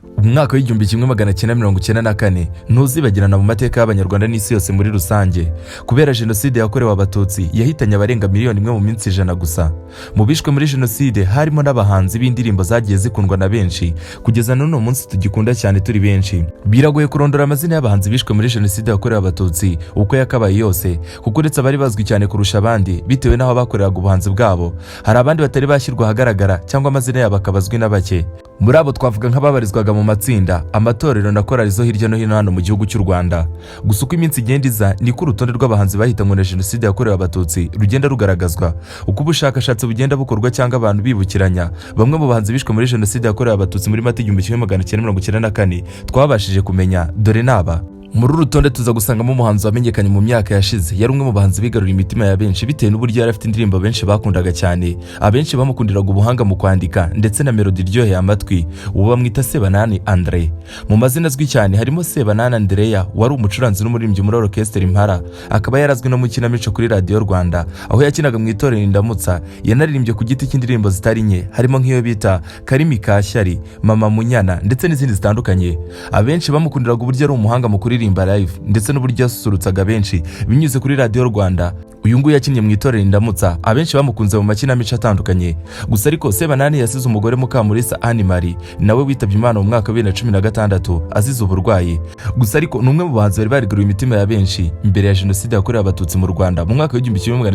Umwaka w'1994 ntuzibagirana mu mateka y'Abanyarwanda n'isi yose muri rusange, kubera Jenoside yakorewe Abatutsi yahitanye abarenga miliyoni 1 mu minsi 100 gusa. Mu bishwe muri Jenoside harimo n'abahanzi b'indirimbo zagiye zikundwa na benshi, kugeza n'uno munsi tugikunda cyane turi benshi. Biragoye kurondora amazina y'abahanzi bishwe muri Jenoside yakorewe Abatutsi uko yakabaye yose, kuko uretse abari bazwi cyane kurusha abandi bitewe n'aho bakoreraga ubuhanzi bwabo, hari abandi batari bashyirwa ahagaragara cyangwa amazina yabo akaba azwi na bake. Muri abo twavuga nk'ababarizwaga mu matsinda, amatorero na korali zo hirya no hino hano mu gihugu cy'u Rwanda. Gusa uko iminsi igenda iza, niko urutonde rw'abahanzi bahitanywe na Jenoside yakorewe Abatutsi rugenda rugaragazwa. Uko ubushakashatsi bugenda bukorwa cyangwa abantu bibukiranya bamwe mu bahanzi bishwe muri Jenoside yakorewe Abatutsi muri Mata 1994, twabashije kumenya dore naba. Muri uru rutonde tuza gusangamo umuhanzi wamenyekanye mu myaka yashize. Yari umwe mu bahanzi bigaruriye imitima ya benshi bitewe n'uburyo yari afite indirimbo benshi bakundaga cyane. Abenshi bamukundiraga ubuhanga mu kwandika ndetse na melody iryoheye amatwi. Ubu bamwita Sebanani Andre. Mu mazina azwi cyane harimo Sebanani Andrea, wari umucuranzi n'umuririmbyi muri Orchestre Impala, akaba yarazwi no mu kinamico kuri Radiyo Rwanda, aho yakinaga mu itorero Indamutsa. Yanaririmbye ku giti cy'indirimbo zitari nke, harimo nk'iyo bita Karimi ka Shyari, Mama Munyana ndetse n'izindi zitandukanye. Abenshi bamukundiraga uburyo ari umuhanga mu kuririmba live ndetse n'uburyo yasusurutsaga benshi binyuze kuri Radiyo Rwanda. Uyu nguyu yakinnye mu itorero Indamutsa, abenshi bamukunze mu makinamico atandukanye. Gusa ariko Sebanani yasize umugore Mukamurisa Anne Marie, nawe witabye Imana mu mwaka wa 2016 azize uburwayi. Gusa ariko ni umwe mu bahanzi bari barigaruriye imitima ya benshi mbere ya Jenoside yakorewe Abatutsi mu Rwanda mu mwaka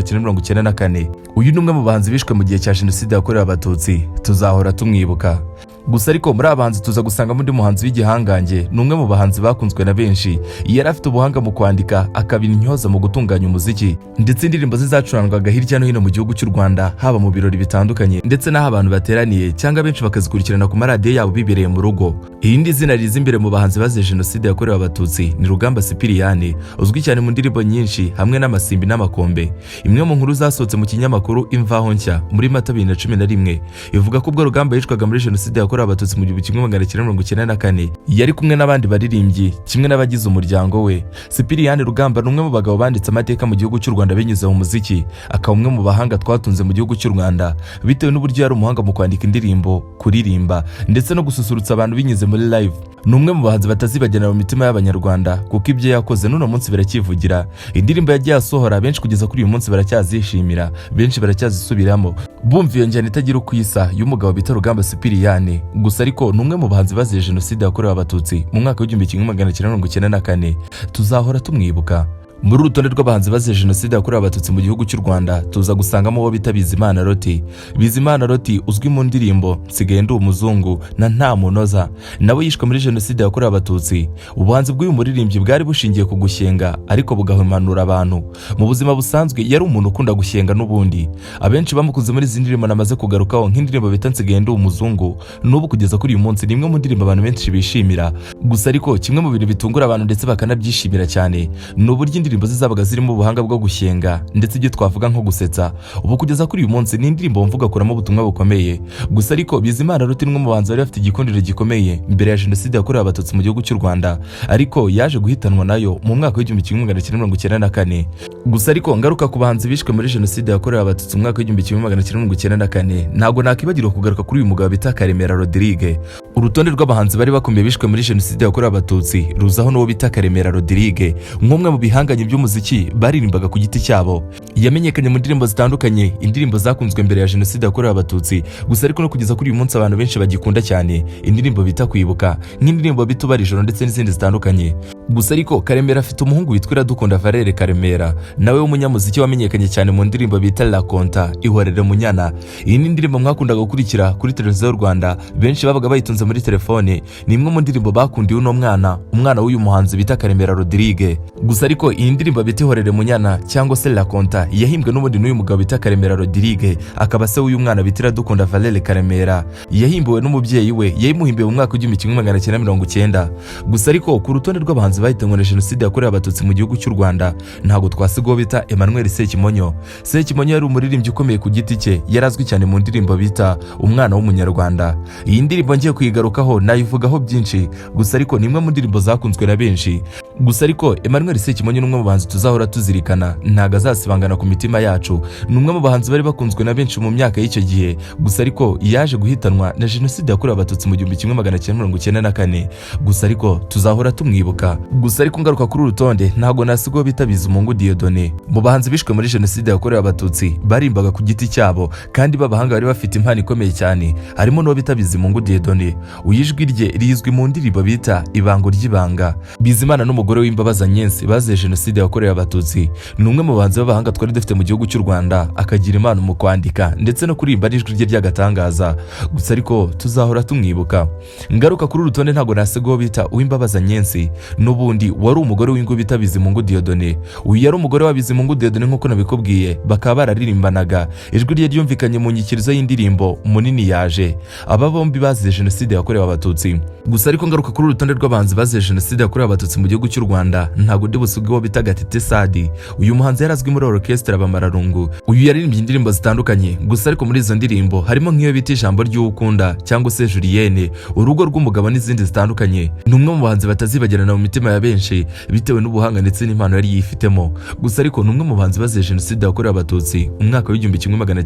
w'1994. Uyu ni umwe mu bahanzi bishwe mu gihe cya Jenoside yakorewe Abatutsi, tuzahora tumwibuka. Gusa ariko muri aba bahanzi tuza gusangamo undi muhanzi w'igihangange. Ni umwe mu bahanzi bakunzwe na benshi. Yari afite ubuhanga mu kwandika, akaba intyoza mu gutunganya umuziki, ndetse indirimbo ze zacurangwaga hirya no hino mu gihugu cy'u Rwanda, haba mu birori bitandukanye ndetse n'aho abantu bateraniye, cyangwa benshi bakazikurikirana ku maradiyo yabo bibereye mu rugo. Irindi zina riza imbere mu bahanzi bazize Jenoside yakorewe Abatutsi ni Rugamba Sipiriyani, uzwi cyane mu ndirimbo nyinshi hamwe n'Amasimbi n'Amakombe. Imwe mu nkuru zasohotse mu kinyamakuru Imvaho Nshya muri Mata 2011 ivuga ko ubwo Rugamba yicwaga muri Jenoside yakorewe Abatutsi mu 1994, yari kumwe n'abandi baririmbyi kimwe n'abagize umuryango we. Sipiriyani Rugamba ni umwe mu bagabo banditse amateka mu gihugu cy'u Rwanda binyuze mu muziki, akaba umwe mu bahanga twatunze mu gihugu cy'u Rwanda, bitewe n'uburyo yari umuhanga mu kwandika indirimbo, kuririmba ndetse no gususurutsa abantu binyuze muri live. Ni umwe mu bahanzi batazibagirana mu mitima y'Abanyarwanda, kuko ibyo yakoze n'uno munsi birakivugira. Indirimbo yagiye asohora, benshi kugeza kuri uyu munsi baracyazishimira, benshi baracyazisubiramo bumva iyo njyana itagira uko isa y'umugabo bita Rugamba Sipiriyani. Gusa ariko ni umwe mu bahanzi bazize Jenoside yakorewe Abatutsi mu mwaka w'1994, tuzahora tumwibuka. Muri uru rutonde rw'abahanzi bazize Jenoside yakorewe Abatutsi mu gihugu cy'u Rwanda tuza gusangamo uwo bita Bizimana Loti. Bizimana Loti uzwi mu ndirimbo Nsigaye Ndi Umuzungu na Nta Munoza, nawe yishwe muri Jenoside yakorewe Abatutsi. Ubuhanzi bw'uyu muririmbyi bwari bushingiye ku gushyenga ariko bugahumanura abantu. Mu buzima busanzwe yari umuntu ukunda gushyenga n'ubundi. Abenshi bamukunze muri izi ndirimbo namaze kugarukaho, nk'indirimbo bita Nsigaye Ndi Umuzungu. N'ubu kugeza kuri uyu munsi ni imwe mu ndirimbo abantu benshi bishimira. Gusa ariko kimwe mu bintu bitungura abantu ndetse bakanabyishimira cyane ni uburyo indirimbo ze zabaga zirimo ubuhanga bwo gushyenga ndetse ibyo twavuga nko gusetsa. Ubu kugeza kuri uyu munsi ni indirimbo wumva ugakuramo ubutumwa bukomeye. Gusa ariko Bizimana Loti ni umwe mu bahanzi bari bafite igikundiro gikomeye mbere ya Jenoside yakorewe Abatutsi mu gihugu cy'u Rwanda, ariko yaje guhitanwa nayo mu mwaka w'1994. Gusa ariko ngaruka ku bahanzi bishwe muri Jenoside yakorewe Abatutsi mu mwaka w'1994, ntabwo nakwibagirwa kugaruka kuri uyu mugabo bita Karemera Rodrigue. Urutonde rw'abahanzi bari bakomeye bishwe muri Jenoside yakorewe Abatutsi ruzaho n'uwo bita Karemera Rodrigue, nk'umwe mu bihanganye by'umuziki baririmbaga ku giti cyabo. Yamenyekanye mu ndirimbo zitandukanye, indirimbo zakunzwe mbere ya Jenoside yakorewe Abatutsi, gusa ariko no kugeza kuri uyu munsi abantu benshi bagikunda cyane, indirimbo bita Kwibuka, nk'indirimbo bita Ubara Ijoro ndetse n'izindi zitandukanye. Gusa ariko Karemera afite umuhungu witwa Iradukunda Valere Karemera, nawe w'umunyamuziki wamenyekanye cyane mu ndirimbo bita La Conta, Ihorere Munyana. Iyi ni indirimbo mwakundaga gukurikira kuri Televiziyo y'u Rwanda, benshi babaga bayitunze muri telefone. Ni imwe mu ndirimbo bakundiye uno mwana, umwana w'uyu muhanzi bita Karemera Rodrigue. Gusa ariko iyi ndirimbo bita Ihorere Munyana cyangwa se La Conta yahimbwe n'ubundi n'uyu mugabo bita Karemera Rodrigue, akaba se w'uyu mwana bita Iradukunda Valere Karemera. Yahimbiwe n'umubyeyi we, yayimuhimbiwe mu mwaka w'1990. Gusa ariko ku rutonde rw'abahanzi bishwe muri Jenoside yakorewe Abatutsi mu gihugu cy'u Rwanda tuza gusangamo bahanzi bahitanywe na Jenoside yakorewe Abatutsi mu gihugu cy'u Rwanda, ntabwo twasiga uwo bita Emmanuel Sekimonyo. Sekimonyo yari umuririmbyi ukomeye ku giti cye, yari azwi cyane mu ndirimbo bita "Umwana w'Umunyarwanda". Iyi ndirimbo ngiye kuyigarukaho, nayivugaho byinshi, gusa ariko ni imwe mu ndirimbo zakunzwe na benshi. Gusa ariko Emmanuel Sekimonyo ni umwe mu bahanzi tuzahora tuzirikana, ntabwo azasibangana ku mitima yacu. Ni umwe mu bahanzi bari bakunzwe na benshi mu myaka y'icyo gihe, gusa ariko yaje guhitanwa na Jenoside yakorewe Abatutsi mu 1994. Gusa ariko tuzahora tumwibuka. Gusa ariko ngaruka kuri uru rutonde, ntabwo nasiga uwo bita Bizimungu Dieudonné. Mu bahanzi bishwe muri Jenoside yakorewe Abatutsi barimbaga ku giti cyabo kandi b'abahanga, bari bafite impano ikomeye cyane, harimo n'uwo bita Bizimungu Dieudonné. Uyu ijwi rye rizwi mu ndirimbo bita "Ibango ry'Ibanga". Bizimana n'umugore w'Imbabazi Agnes bazize Jenoside yakorewe Abatutsi. Ni umwe mu bahanzi b'abahanga twari dufite mu gihugu cy'u Rwanda, akagira impano mu kwandika ndetse no kuririmba n'ijwi rye ry'agatangaza. Gusa ariko tuzahora tumwibuka. Ngaruka kuri uru rutonde, ntabwo nasiga uwo bita Uwimbabazi Agnes, n'ubundi wari umugore w'ingo bita Bizimungu Dieudonné. Uyu yari umugore wa Bizimungu Dieudonné nk'uko nabikubwiye, bakaba bararirimbanaga. Ijwi rye ryumvikanye mu nyikirizo y'indirimbo "Munini Yaje". Aba bombi bazize Jenoside yakorewe Abatutsi. Gusa ariko ngaruka kuri uru rutonde rw'abahanzi bazize Jenoside yakorewe Abatutsi mu gihugu cy'u Rwanda, ntabwo ndi busige uwo bita Gatete Sadi. Uyu muhanzi yari azwi muri orchestre Abamararungu. Uyu yaririmbye indirimbo zitandukanye, gusa ariko muri izo ndirimbo harimo nk'iyo bita "Ijambo ry'Uwukunda" cyangwa se "Julienne", "Urugo rw'Umugabo" n'izindi zitandukanye. Ni umwe mu bahanzi batazibagirana mu mitima ya benshi bitewe n'ubuhanga ndetse n'impano yari yifitemo. Gusa ariko ni umwe mu bahanzi bazize Jenoside yakorewe Abatutsi umwaka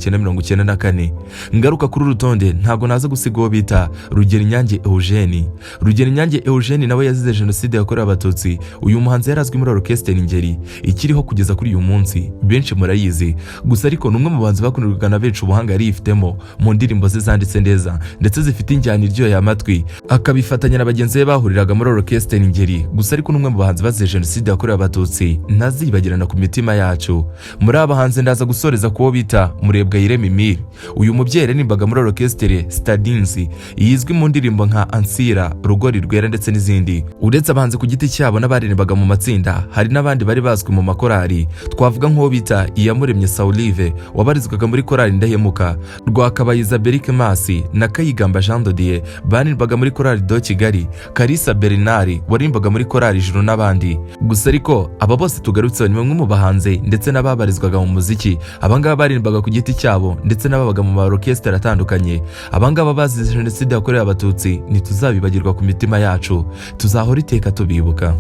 w'1994. Ngaruka kuri uru rutonde, ntabwo naza gusiga uwo bita Rugerinyange Eugene. Rugerinyange Eugene nawe yazize Jenoside yakorewe Abatutsi. Uyu muhanzi yari azwi muri orchestre Ingeri ikiriho kugeza kuri uyu munsi, benshi murayizi. Gusa ariko ni umwe mu bahanzi bakundirwaga na benshi ubuhanga yari yifitemo mu ndirimbo ze zanditse neza ndetse zifite injyana iryoheye amatwi, akabifatanya na bagenzi be bahuriraga muri orchestre Ingeri. Gusa ariko ni umwe mu bahanzi bazize Jenoside yakorewe Abatutsi, ntazibagirana ku mitima yacu. Muri aba bahanzi ndaza gusoreza ku wo bita Murebwayire Mimiri. Uyu mubyeyi yaririmbaga muri orchestre Stadinzi, yizwi mu ndirimbo nka "Ansira", "Rugori Rwera" ndetse n'izindi. Uretse abahanzi ku giti cyabo n'abaririmbaga mu matsinda, hari n'abandi bari bazwi mu makorali. Twavuga nk'uwo bita Iyamuremye Saulive wabarizwaga muri korali Indahemuka, Rwakabayiza Berike Masi na Kayigamba Jean de Dieu baririmbaga muri korali de Kigali, Kalisa Bernard waririmbaga muri korali Ijuru n'abandi. Gusa ariko aba bose tugarutseho ni bamwe mu bahanzi ndetse n'ababarizwaga mu muziki. Abangaba baririmbaga ku giti cyabo ndetse n'ababaga mu ma orchestre atandukanye. Abangaba bazize Jenoside yakorewe Abatutsi, ntituzabibagirwa ku mitima yacu, tuzahora iteka tubibuka.